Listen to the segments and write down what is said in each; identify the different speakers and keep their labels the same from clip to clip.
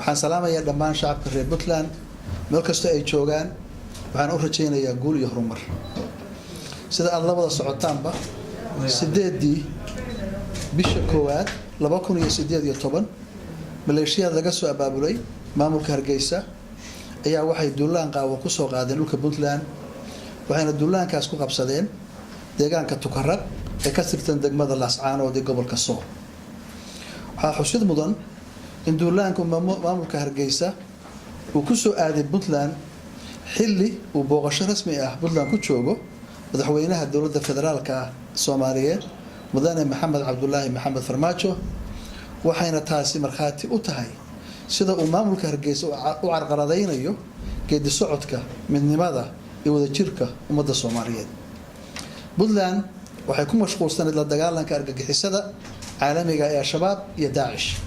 Speaker 1: Waxaan salaamayaa dhammaan shacabka reer Puntland meel kastoo ay joogaan. Waxaan u rajaynayaa guul iyo horumar. Sida aada la wada socotaanba, 8-dii bisha koowaad 2018, maleeshiyaad laga soo abaabulay maamulka Hargeysa ayaa waxay duulaan qaawan kusoo qaadeen dhulka Puntland, waxayna duulaankaas ku qabsadeen deegaanka Tukaraq ee ka tirsan degmada Laascaanood ee gobolka Sool. Waxaa xusid mudan in duulaanka maamulka Hargeysa uu ku soo aaday Puntland xilli uu booqasho rasmi ah Puntland ku joogo madaxweynaha Dowladda Federaalka ah Soomaaliyeed, Mudane Maxamed Cabdulaahi Maxamed Farmaajo, waxayna taasi markhaati u tahay sida uu maamulka Hargeysa u carqaladaynayo geedi socodka midnimada iyo wadajirka ummadda Soomaaliyeed. Puntland waxay ku mashquulsanayd la dagaalanka argagixisada caalamiga ee Al-Shabaab iyo Daacish.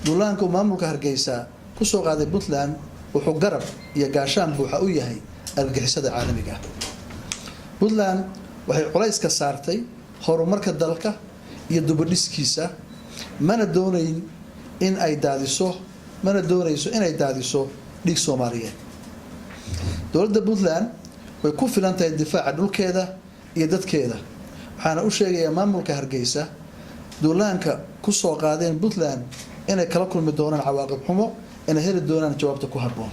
Speaker 1: Duulaanka uu maamulka Hargeysa kusoo qaaday Puntland wuxuu garab iyo gaashaan buuxa u yahay argagixisada caalamiga ah. Puntland waxay culayska saartay horumarka dalka iyo dubadhiskiisa, mana doonayn in ay daadiso, mana doonayso inay daadiso dhiig Soomaaliyeed. Dowladda Puntland way ku filan tahay difaaca dhulkeeda iyo dadkeeda. Waxaana u sheegayaa maamulka Hargeysa duulaanka kusoo qaadeen Puntland inay kala kulmi doonaan cawaaqib xumo, inay heli doonaan jawaabta ku habboon.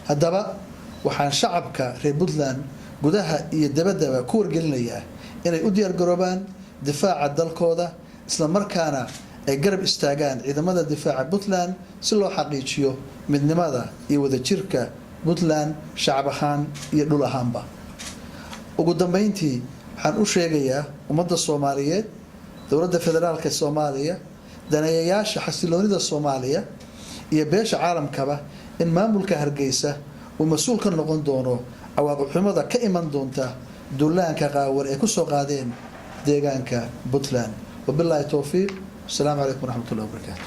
Speaker 1: Haddaba, waxaan shacabka reer Puntland gudaha iyo dabaddaba ku wargelinayaa inay u diyaargaroobaan difaaca dalkooda, isla markaana ay garab istaagaan ciidamada difaaca Puntland si loo xaqiijiyo midnimada iyo wadajirka Puntland, shacab ahaan iyo dhul ahaanba. Ugu dambeyntii, waxaan u sheegayaa ummadda Soomaaliyeed, Dowladda Federaalka Soomaaliya, daneeyayaasha xasiloonida Soomaaliya iyo beesha caalamkaba in maamulka Hargeysa uu mas-uul ka noqon doono cawaaqib xumada ka iman doonta duulaanka qaawan ee kusoo qaadeen deegaanka Puntland. Wabilaahi towfiiq. Asalaamu calaykum waraxmatullahi wabarakaatu.